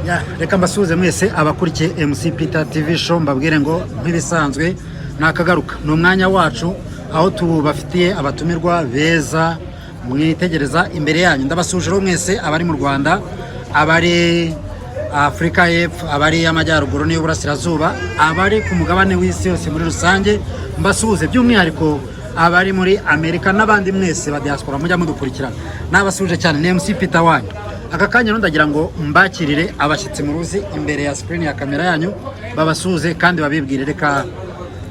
Ya, reka mbasuhuze mwese abakurikiye MC Peter TV Show, mbabwire ngo nk'ibisanzwe nakagaruka, ni umwanya wacu aho tubafitiye abatumirwa beza mwitegereza imbere yanyu. Ndabasuhuje rero mwese abari mu Rwanda, abari Afurika y'Epfo, abari Amajyaruguru n'iy'Uburasirazuba, abari ku mugabane w'isi yose muri rusange. Mbasuhuze by'umwihariko abari muri Amerika n'abandi mwese ba diaspora mujya mudukurikirana. Nabasuhuje cyane, ni MC Peter wanyu. Aka kanya rero ndagira ngo mbakirire abashyitsi muruzi imbere ya screen ya kamera yanyu, babasuhuze kandi babibwire. Reka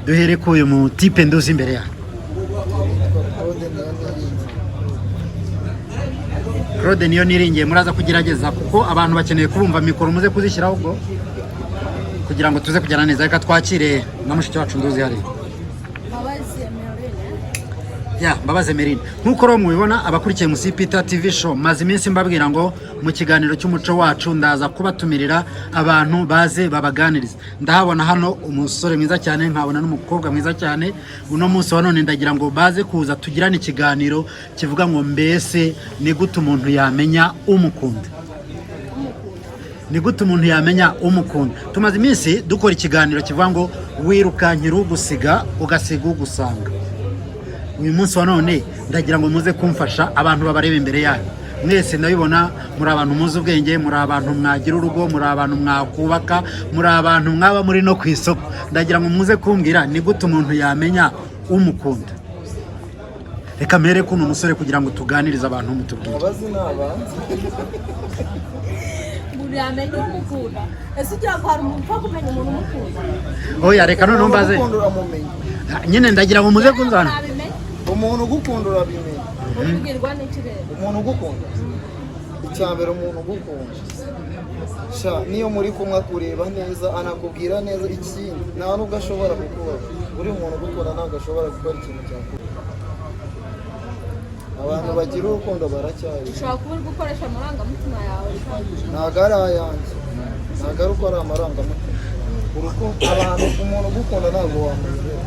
duhere ku uyu mutipe nduzi imbere yanyu. Claude Niyoniringiye. Claude niyo niringiye, muraza kugerageza kuko abantu bakeneye kubumva. Mikoro muze kuzishyiraho ubwo kugira ngo tuze kujyana neza. Reka twakire na mushiki wacu nduzi hariya. Mbabazi Emeline. Ya, Mbabazi Emeline. Nk'uko rero mubibona, abakurikiye MC Peter TV Show, maze iminsi mbabwira ngo mu kiganiro cy'umuco wacu ndaza kubatumirira abantu baze babaganiriza. Ndahabona hano umusore mwiza cyane, nkabona n'umukobwa mwiza cyane. Uno munsi wa none ndagira ngo baze kuza tugirane ikiganiro kivuga ngo: mbese ni gute umuntu yamenya umukunda? Ni gute umuntu yamenya umukunda? Tumaze iminsi dukora ikiganiro kivuga ngo wirukankira ugusiga ugasiga ugusanga. Uyu munsi wa none ndagira ngo muze kumfasha, abantu babareba imbere yanyu mwese ndabibona, muri abantu muzi ubwenge, muri abantu mwagira urugo, muri abantu mwakubaka, muri abantu mwaba muri no ku isoko. Ndagira ngo muze kumbwira ni gute umuntu yamenya umukunda. Reka mpere kuno musore kugira ngo tuganirize abantu, mutubwire. Mbabazi ni abanza. Umuntu yamenya umukunda? Ese ugira ngo hari umuntu upfa kumenya umuntu umukunda? Oya, reka noneho mbaze. Umuntu ugukunda uramumenya. Nyine ndagira ngo muze kunzana. Ntabimenya. Umuntu ugukunda urabimenya. Ubibwirwa n'iki rero? Umuntu ugukunda, icya mbere, umuntu ugukunda sha, niyo muri kumwe akureba neza, anakubwira neza. Ikindi, nta nubwo ashobora kukubaza. Uri umuntu ugukunda ntabwo ashobora gukora ikintu cyakubona. Abantu bagira urukundo baracyari. Ushobora kuba uri gukoresha amarangamutima yawe. Ntabwo ari ayanjye, ntabwo ari uko ari amarangamutima. Urukundo, abantu, umuntu ugukunda ntabwo wamuyobera.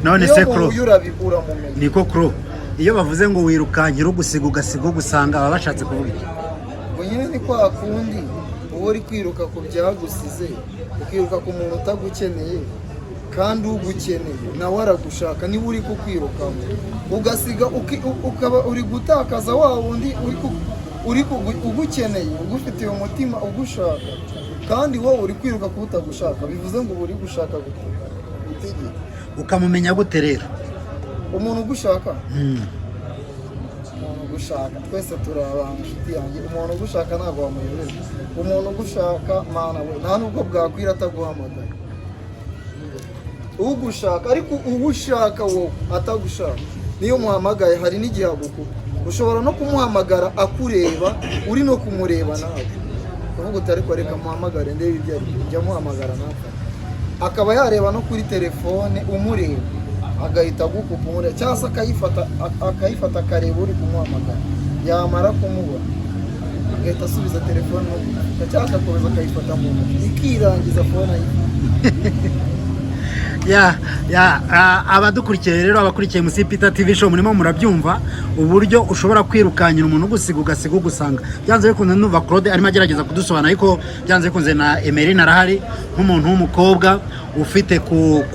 None Iyo se Kuro, muhuye uramumenya. Niko Kuro, iyo bavuze ngo wirukankira ugusiga ugasiga ugusanga, baba bashatse kuvuga iki? Ngo nyine ni kwa kundi uba uri kwiruka ku byagusize, ukiruka ku muntu utagukeneye, kandi ugukeneye nawe aragushaka, niba uri kukwirukamo ugasiga ukaba uri gutakaza wa wundi uri ugukeneye, ugufitiye umutima, ugushaka, kandi wowe uri kwiruka ku utagushaka. Bivuze ngo uba uri gushaka gutegeka. Ukamumenya gute rero? Umuntu ugushaka, umuntu ugushaka, twese turi abantu, inshuti yanjye. Umuntu ugushaka ntabwo wamuyobera. Umuntu ugushaka, mana we, nta nubwo bwakwira ataguhamagaye. Ugushaka, ariko uwushaka wowe atagushaka, niyo umuhamagaye hari n'igihe agukupa. Ushobora no kumuhamagara akureba, uri no kumureba nawe ukavuga uti: "Ariko reka muhamagare ndebe ibyo ari byo." Jya muhamagara ntapfa, akaba yareba no kuri telefone umureba, agahita agukupa umureba, cyangwa se akayifata akareba uri kumuhamagara, yamara kumubona agahita asubiza telefone mu mufuka, cyangwa agakomeza akayifata mu ntoki, ikirangiza phone ayifite. Ya, abadukurikiye rero, abakurikiye MC Peter TV Show, murimo murabyumva uburyo ushobora kwirukankira umuntu ugusiga ugasiga ugusanga. Byanze bikunze ndumva Claude arimo agerageza kudusobanura, ariko byanze bikunze na Emeline arahari nk'umuntu w'umukobwa ufite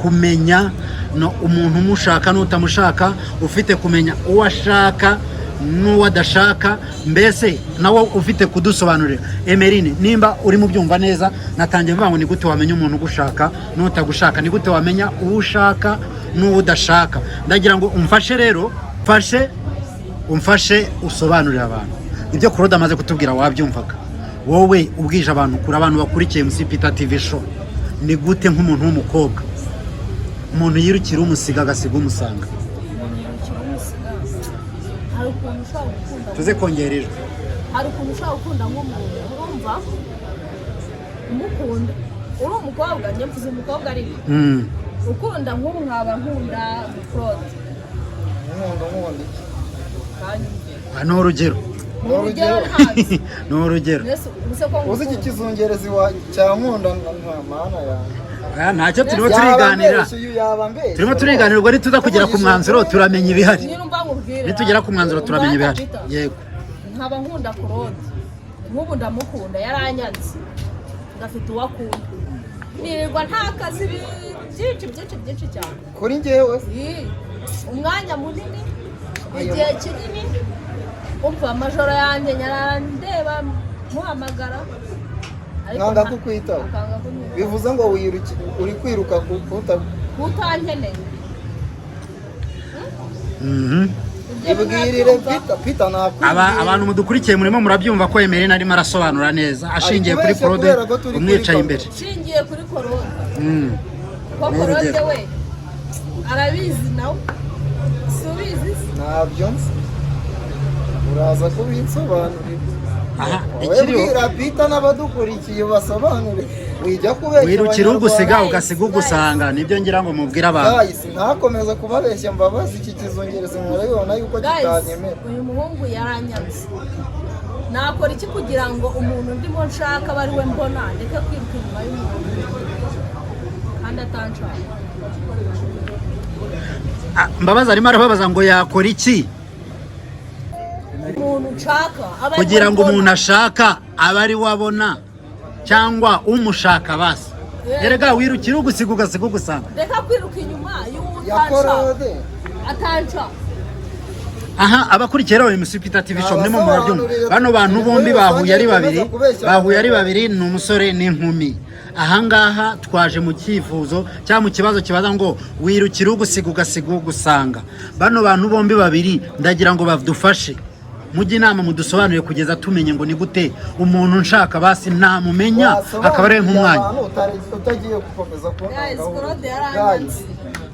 kumenya no umuntu umushaka n'utamushaka, ufite kumenya uwo ashaka n'uwo adashaka, mbese nawe ufite kudusobanurira. Emeline, nimba urimo ubyumva neza, natangiye mvuga ngo ni gute wamenya umuntu ugushaka n'utagushaka? Ni gute wamenya uwo ushaka n'uwo udashaka? Ndagira ngo umfashe rero, mfashe, umfashe usobanurire abantu ibyo Claude amaze kutubwira. Wabyumvaga wowe ubwije abantu kure, abantu bakurikiye MC Peter TV Show, ni gute nk'umuntu w'umukobwa umuntu yirukira umusiga agasiga umusanga? Umuntu yirukira umusiga, hari ukuntu ushobora gukunda Tuze kongera ijwi. Hari ukuntu ushobora gukunda nk'umuntu, urumva umukunda uri umukobwa, njye mvuze umukobwa, ariko ukunda nk'ubu nkaba nkunda Claude. Nkunda, nkunda iki? Kanyumve. Ah, ni urugero. Ni urugero ntazi. Ni urugero. Mbese ubuse ko Uzi iki ngukunda? Kizungerezi wa cya nkunda nta mana yanjye. Aya, ntacyo turimo Yaba turiganira. ambeshye, uyu yaba ambeshye. Turimo turiganira, ubwo nituza kugera ku mwanzuro turamenya ibihari. Nyine umva nkubwire. Nitugera ku mwanzuro turamenya Umva ibihari. Peter. Yego. Nkaba nkunda Claude. Nk'ubu ndamukunda, yaranyanze, ngafite uwo akunda, nirirwa nta kazi, byinshi byinshi byinshi cyane. Kuri njyewe? Ii, umwanya munini, igihe kinini, umva, amajoro yanjye nyarara ndeba muhamagara, ariko Nkanga kukwitaba. Akanga kunyitaho. Bivuze ngo uri kwiruka Kutankeneye. Ibyo Ibwirire. mwabyumva. Peter, Peter nakwibwira. Abantu mudukurikiye, murimo murabyumva ko Emeline arimo arasobanura neza ashingiye kuri kubeshya Claude kubera ko turi kuri umwicaye kamera. imbere. Nshingiye kuri Claude. Ko Ni Claude urugero. we arabizi nawe, si ubizi se? Ntabyo nzi, uraza kubinsobanurira. Aha Wowe ikiriho bwira Peter n'abadukurikiye basobanure, wijya kubeshya wirukira Abanyarwanda. ugusiga ugasiga ugusanga, nibyo ngira ngo mubwire abantu. Guys, ntakomeza kubabeshya Mbabazi, iki kizungereza murabibona yuko Guys, kitanyemera. uyu muhungu yaranyanze. Nakora iki kugira ngo umuntu ndimo nshaka abe ari we mbona, ndeke kwiruka inyuma y'umuntu kandi atanshaka? Ah, Mbabazi arimo arababaza ngo yakora iki Umuntu nshaka abe ari we kugira ngo mbona. umuntu ashaka abe ari we abona cyangwa umushaka basi. Erega wirukira ugusiga ugasiga ugusanga. Reka kwiruka inyuma y'uwo Ya utanshaka Claude. atanshaka. Aha abakurikiye rero MC Peter TV Show, murimo murabyumva, Abasobanurire bano bantu bombi bahuye ari babiri, kubeshya. bahuye ari babiri, ni umusore n'inkumi. Ahangaha twaje mu cyifuzo cyangwa mu kibazo kibaza ngo wirukira ugusiga ugasiga ugusanga. Bano bantu bombi babiri ndagira ngo badufashe, mujye inama, mudusobanurire kugeza tumenye ngo ni gute umuntu nshaka basi ntamumenya akaba ari nk'umwanya. Abantu utagiye gukomeza Guys, kuntangaho. Claude yaranyanze.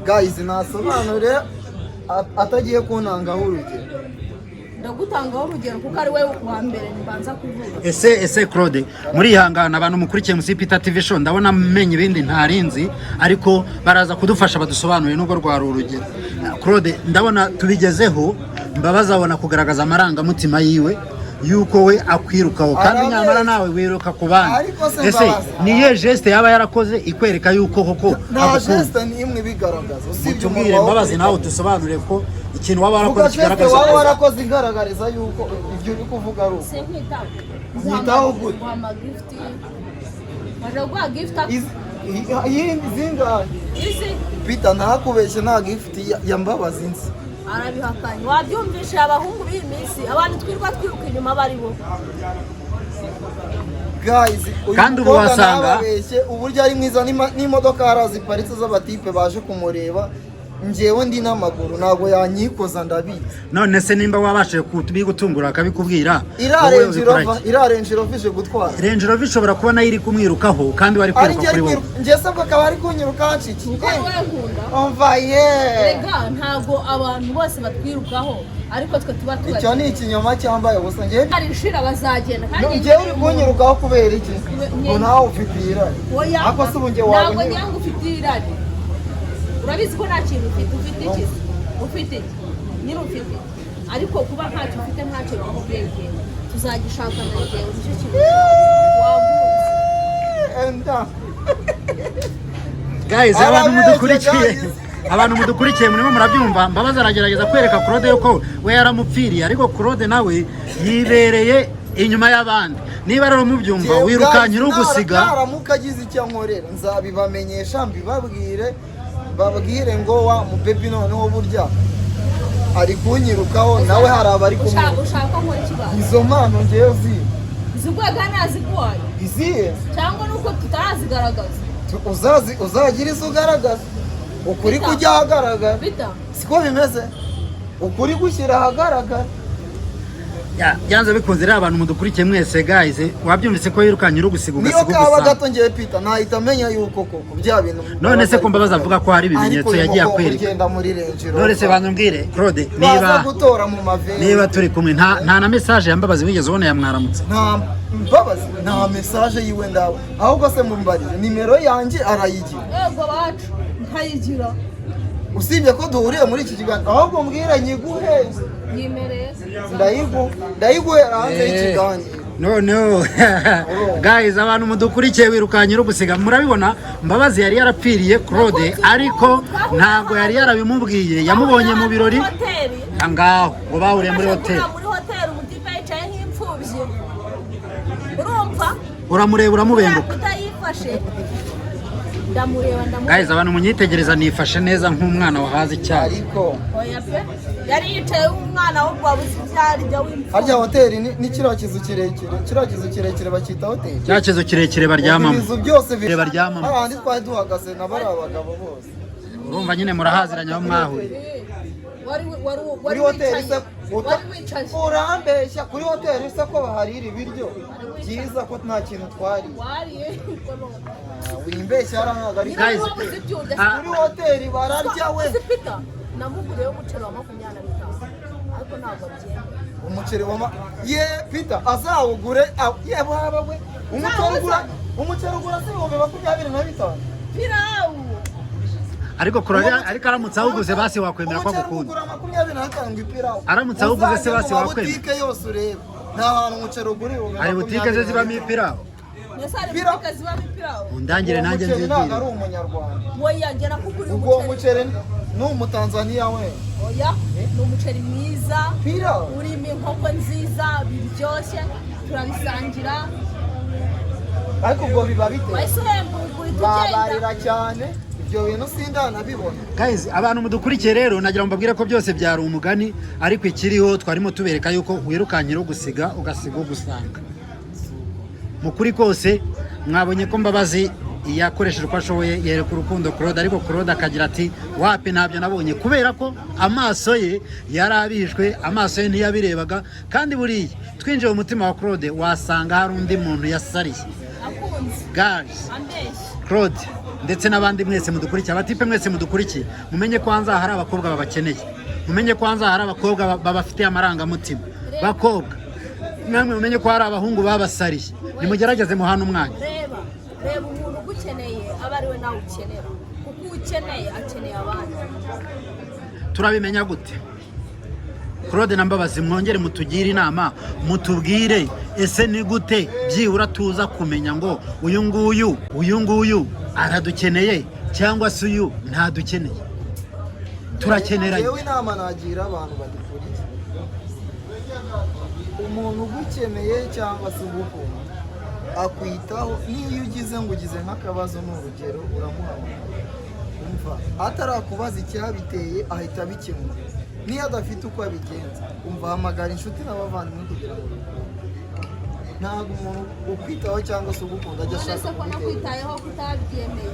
Guys, nasobanure atagiye kuntangaho urugero. Ndagutangaho urugero kuko ari we wa mbere mbanza kuvuga. Ese Claude, murihangana, abantu mukurikiye MC Peter TV Show, ndabona mmenye ibindi ntarinzi, ariko baraza kudufasha badusobanurire nubwo rwari urugero. Claude, ndabona tubigezeho, Mbabazi abona kugaragaza amarangamutima yiwe yuko we akwirukaho kandi Arabeshya. nyamara nawe wiruka ku bandi. Ariko se Ese Mbabazi, niye geste yaba yarakoze ikwereka yuko koko Nta agukunda? geste n'imwe ibigaragaza usibye Mutubwire umunwa wo Mbabazi, kuri nawe kamera. udusobanurire ko ikintu waba Vuga warakoze geste kigaragaza waba ko warakoze igaragariza yuko ibyo uri kuvuga ari uko. Sinkwitaho. Nkwitaho gute? Guha gift, waje guha gift. Iyindi zingahe? Izi. Peter ntakubeshye, nta gift ya Mbabazi nzi. Arabihakanye, wabyumvishe? Abahungu b'iyi minsi, abantu twirirwa twiruka inyuma bari bo. Guys, uyu Kandi ubu mukobwa wasanga- ntababeshye, uburyo ari mwiza, n'imodoka hariya ziparitse z'abatipe baje kumureba, njyewe ndi n'amaguru ntabwo yanyikoza, ndabizi. None se nimba wabashije kubigutungura akabikubwira, Iriya wowe Range ubikora Rover, iki? iriya Range Rover ije gutwara. Range Rover ishobora kuba nayo iri kumwirukaho kandi wari Ari kwiruka njye kuri wowe. Njye se bwo akaba ari kunyiruka hancikiye? Kuko ari wowe nkunda. Umva ye. Rega ntabwo abantu bose batwirukaho, ariko twe tuba Icyo tubagira. ni ikinyoma cyambaye ubusa. Njyewe Hari ishira bazagenda kandi. Njyewe uri kunyirukaho kubera iki? Ngo nawe ufite irari? Oya. Ariko se ubu njye Ntabwo waba ngira ngo ufite irari. Urabizi ko nta kintu ufite. Ufite iki? Ufite iki nyine? Ufite iki? Ariko kuba ntacyo ufite ntacyo bikubwiye, tuzagishaka na ngewe nicyo kintu wagunze. Enda. Guys, abantu Arabeshya, mudukurikiye, guys. abantu mudukurikiye, murimo murabyumva, Mbabazi aragerageza kwereka Claude yuko we yaramupfiriye, ariko Claude nawe yibereye inyuma y'abandi. Niba rero mubyumva, wirukankira ugusiga. Naramuka agize icyo ankorera nzabibamenyesha, mbibabwire, mbabwire ngo wa mubebi noneho burya ari kunyirukaho, nawe hari abari kumwiruka. Ushaka nkora ikibazo. Izo mpano ngewe zihe? Ziguhaga naziguhaye. Izihe? Cyangwa nuko tutarazigaragaza. Uzazi uzagira izo ugaragaza, ukuri Bita. kujya ahagaragara. Bita. Siko bimeze, ukuri gushyira ahagaragara. Ya, byanze bikunze rero, abantu mudukurikiye mwese, guys, wabyumvise ko yirukankira ugusiga Niyo ugasiga kaba ugusanga. gato, ngewe Peter nahita amenya yuko koko bya bintu. None se ko Mbabazi avuga ko hari ibimenyetso Ariko uyu yagiye mukobwa akwereka? ugenda muri Range Rover, None se banza Claude, baza niba gutora mu maveni. niba turi kumwe, nta na message ya Mbabazi wigeze ubona yamwaramutse? Nta Mbabazi, nta message yiwe ndawe. Ahubwo se mumbarire, nimero yanjye arayigira? Yego bacu, nkayigira. Usibye ko duhuriye muri iki kiganiro, ahubwo mbwira nyiguhe. Yimereye. Ndayiguhera hanze y'ikiganiro. Noneho guys, abantu mudukurikiye, wirukankira ugusiga, murabibona, Mbabazi yari yarapfiriye Claude, ariko ntabwo yari yarabimubwiye. Yamubonye mu birori Hoteli. Ngaho ngo bahuriye muri hoteli. Muri hoteli, umutipe yicaye nk'imfubyi. Uramureba uramubenguka. Utayifashe ndamureba, ndamureba. Guys, abantu munyitegereza, nifashe neza nk'umwana wahaze icyayi. Ariko Oya pe, yari yicaye nk'umwana ahubwo wabuze ibyo arya w'imfubyi. Harya hoteli ni kiriya kizu kirekire, kiriya kizu kirekire bacyita hoteli? Cya kizu kirekire baryamamo. Ibizu byose biri Baryamamo. Hahandi twari duhagaze na bariya bagabo bose. Urumva nyine murahaziranye aho mwahuriye. Wari wari Kuri wari hoteli se wicaye, wari wicaye. Urambeshya, kuri hoteli se ko baharira ibiryo byiza, ko nta kintu twariye? Wariye. Ah, wimbeshya, hariya ntabwo ari Nyine Guys, wabuze ibyo urya. ah, Kuri hoteli bararya we. Uzi Peter, namuguriyeho umuceri wa 25 ariko ntabwo abyemera. Umuceri wa ye Peter azawugure ye baba we, umuceri ugura si 25,000? Pilawu. Ariko kurarya, ariko aramutse awuguze basi wakwemera ko Umuceri agukunda? ugura 25 ipirawu. Aramutse awuguze se basi Uzajya mu wakwemera? mabutike yose urebe, nta hantu umuceri ugura ibihumbi Hari butike ze makumyabiri na zibamo bitanu. ipirawu? Mbese hari Pilawu. butike zibamo ipirawu? Undangire Uwo nanjye muceri ntabwo nzigire. ari umunyarwanda. Oya, njye nakuguriye Ubwo uwo umuceri. muceri ni umutanzaniya we. Oya, ni umuceri mwiza. Pilawu. Urimo inkoko nziza, biryoshye, turabisangira. Ariko ubwo biba bite? Wahise uhembuka uhita ugenda. Babarira cyane, ibyo bintu sindanabibona. Guys, abantu mudukurikiye rero, nagira ngo mbabwire ko byose byari umugani, ariko ikiriho twarimo tubereka yuko wirukankira ugusiga ugasiga ugusanga. Mu kuri kose mwabonye ko Mbabazi yakoresheje uko ashoboye yereka urukundo Claude, ariko Claude akagira ati wapi, ntabyo nabonye, kubera ko amaso ye yari abishwe, amaso ye ntiyabirebaga. Kandi buriya twinjiye mu mutima wa Claude wasanga hari undi muntu yasariye. Akunze. Guys, Ambeshya. Claude ndetse n'abandi mwese mudukurikiye, abatipe mwese mudukurikiye, mumenye ko hanze aha hari abakobwa babakeneye, mumenye ko hanze aha hari abakobwa babafitiye amarangamutima. Bakobwa namwe mumenye ko hari abahungu babasariye, nimugerageze muhane umwanya. Reba, reba, umuntu ugukeneye aba ari we nawe ukenera, kuko ukeneye akeneye abandi. Turabimenya gute? Claude na Mbabazi, mwongere mutugire inama, mutubwire ese ni gute byibura tuza kumenya ngo uyu nguyu, uyu nguyu aradukeneye cyangwa se uyu ntadukeneye, turakeneranye? Yewe, inama nagira abantu badukuriye, umuntu ugukeneye cyangwa se ugukunda akwitaho. N'iyo ugize ngo ugize nk'akabazo, ni urugero, uramuhamagara, umva, atarakubaza icyabiteye ahita abikemura. Niyo adafite uko abigenza, umva, hamagara inshuti n'abavandimwe kugira ngo bikunde. Ntabwo umuntu ukwitaho cyangwa se ugukunda ajya None ashaka se ko kugutera. Nakwitayeho kutabyemeye?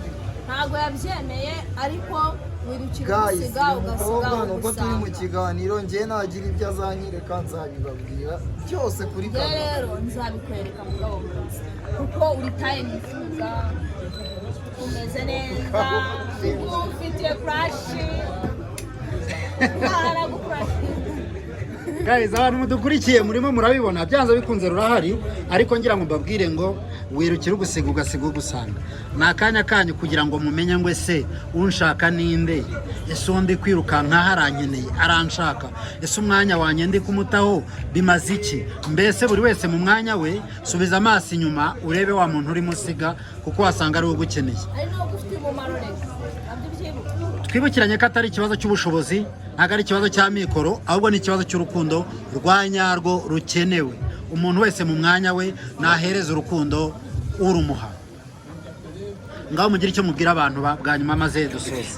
Ntabwo yabyemeye, ariko wirukira Guys, ugusiga uyu ugasiga mukobwa ni uko turi mu ugusanga. kiganiro, njye nagira ibyo azanyereka nzabibabwira byose kuri Njye kamera. rero nzabikwereka, mugabo mwiza, kuko uri taye nifuza, umeze neza, kuko ufitiye crush, aragukurashinga. Guys, abantu mudukurikiye murimo murabibona, byanze bikunze rurahari, ariko ngira ngo mbabwire ngo wirukire ugusiga ugasiga ugusanga. Ni akanya kanyu kugira ngo mumenye ngo ese unshaka ninde? Ese uwo ndi kwirukanka arankeneye, aranshaka? Ese umwanya wanjye ndi kumutaho bimaze iki? Mbese buri wese mu mwanya we, subiza amaso inyuma urebe wa muntu urimo usiga, kuko wasanga ari we ugukeneye. Ari nawe ugufitiye umumaro, reka nabyo ubyibuke. Twibukiranye ko atari ikibazo cy'ubushobozi, ntabwo ari ikibazo cya mikoro, ahubwo ni ikibazo cy'urukundo rwa nyarwo rukenewe. Umuntu wese mu mwanya we nahereza urukundo urumuha. Ngaho mugire icyo mubwira abantu bwa nyuma maze dusoze.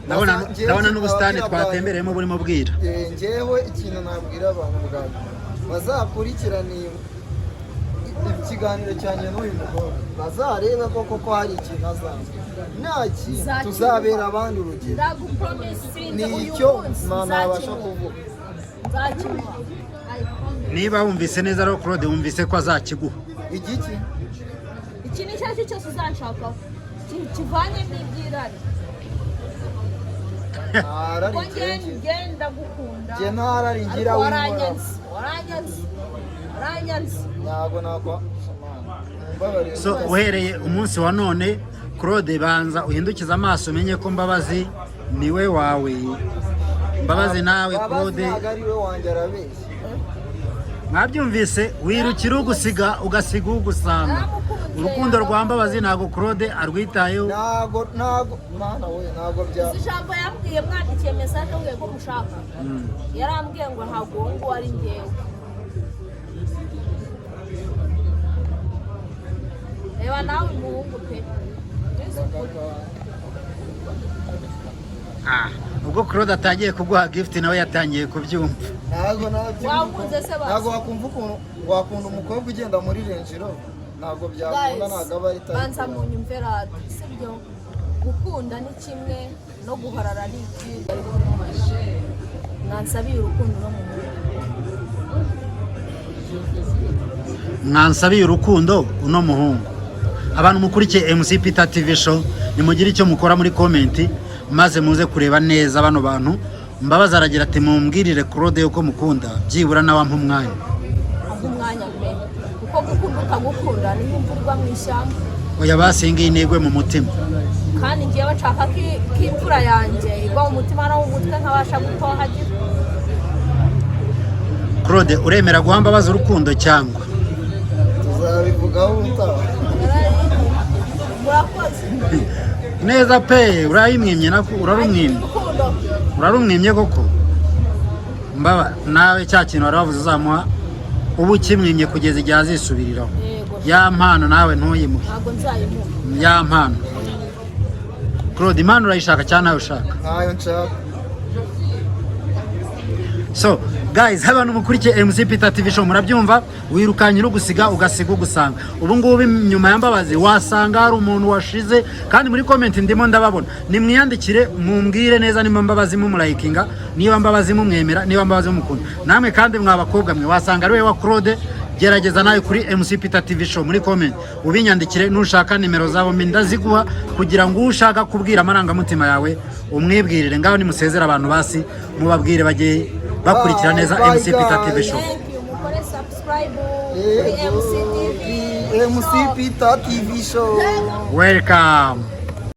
Ndabona Njyewe n'ubusitani nababwira bwa twatembereyemo burimo bwira. Njyewe ikintu nabwira abantu bwa nyuma, bazakurikirane ikiganiro cyanjye n'uyu mukobwa, bazarebe ko koko hari ikintu azanze. Nta kintu, Nzakimuha. tuzabera abandi urugero. Ndagupromisinze Ni uyu icyo munsi nabasha nzakimuha. kuvuga. Nzakimuha. I promise. Niba wumvise neza rero, Claude, wumvise ko azakiguha. Igiki? Ikintu icyo ari cyo cyose uzanshakaho kivanye n'iby'irari. Ntarari. Kuko ngenda gukunda. Njye ntarari ngira Ariko w'inkoraho. waranyanze, waranyanze, waranyanze. Ntabwo nakwa, mbabarire. So uhereye umunsi wa none, Claude, banza uhindukize amaso umenye ko Mbabazi niwe wawe. Mbabazi nawe Mbabazi Claude. ntabwo ari we wanjye, arabeshya. Mwabyumvise, wirukira ugusiga ugasiga ugusanga. Urukundo rwa Mbabazi ntabwo Claude arwitayeho. Ntabwo, mana we, ntabwo bya Uzi ijambo yambwiye? Mwandikiye message ambwiye ko mushaka, yarambwiye ngo ntabwo uwo nguwo ari njyewe. Reba nawe umuhungu pe. Mbese ukuri. Ah, ubwo Claude atangiye kuguha gift, nawe yatangiye kubyumva. Ntabwo nabyumva. Wakunze se basi? Ntabwo wakumva ukuntu wakunda umukobwa ugenda muri Range Rover, ntabwo byakunda. Guys, Ntabwo aba ari type banza yawe. munyumve rado, sibyo? Gukunda ni kimwe no guharara ni ikindi. Mwansabiye urukundo no mu mutwe. Mwansabiye urukundo uno muhungu. Abantu mukurikiye MC Peter TV Show, nimugire icyo mukora muri comment, maze muze kureba neza bano bantu. Mbabazi aragira ati: "Mumbwirire Claude yuko mukunda, byibura nawe ampa umwanya." Aho umwanya pe, kuko gukunda utagukunda ni nk'imvura igwa mu ishyamba. Oya, basingiye intego mu mutima. Kandi ngewe nshaka ko imvura yanjye igwa mu mutima no mu mutwe, nkabasha gutohagira. Claude, uremera guha Mbabazi urukundo cyangwa? Tuzabivugaho ubutaha. Murakoze. Neza pe, urayimwimye nako urarumwimye. Urukundo. Urarumwimye koko. Mbaba nawe cya kintu wari wavuze uzamuha, ubu ukimwimye kugeza igihe azisubiriraho. Yego. Ya mpano nawe ntuyimuhe. Ntabwo nzayimuha. Ya mpano, Claude, impano urayishaka cyangwa nawe ushaka? Ntayo nshaka. So guys, abantu mukurikiye MC Peter TV Show, murabyumva, wirukanyira ugusiga ugasiga ugusanga. Ubu ngubu nyuma ya Mbabazi wasanga hari umuntu washize, kandi muri comment ndimo ndababona. Nimwiyandikire mumbwire neza niba Mbabazi mumulayikinga, niba Mbabazi mumwemera, niba Mbabazi mumukunda. Namwe kandi mwa bakobwa mwe, wasanga ari we wa Claude. Gerageza nawe kuri MC Peter TV Show muri comment ubinyandikire. Nushaka nimero zabo mbi ndaziguha, kugira ngo ushaka kubwira amarangamutima yawe umwibwirire. Ngaho nimusezere abantu basi, mubabwire bajye bakurikira neza Bye, MC Peter TV guys. Show. Thank you. Mukore subscribe kuri Yego, MC TV. MC Peter TV Show. Welcome.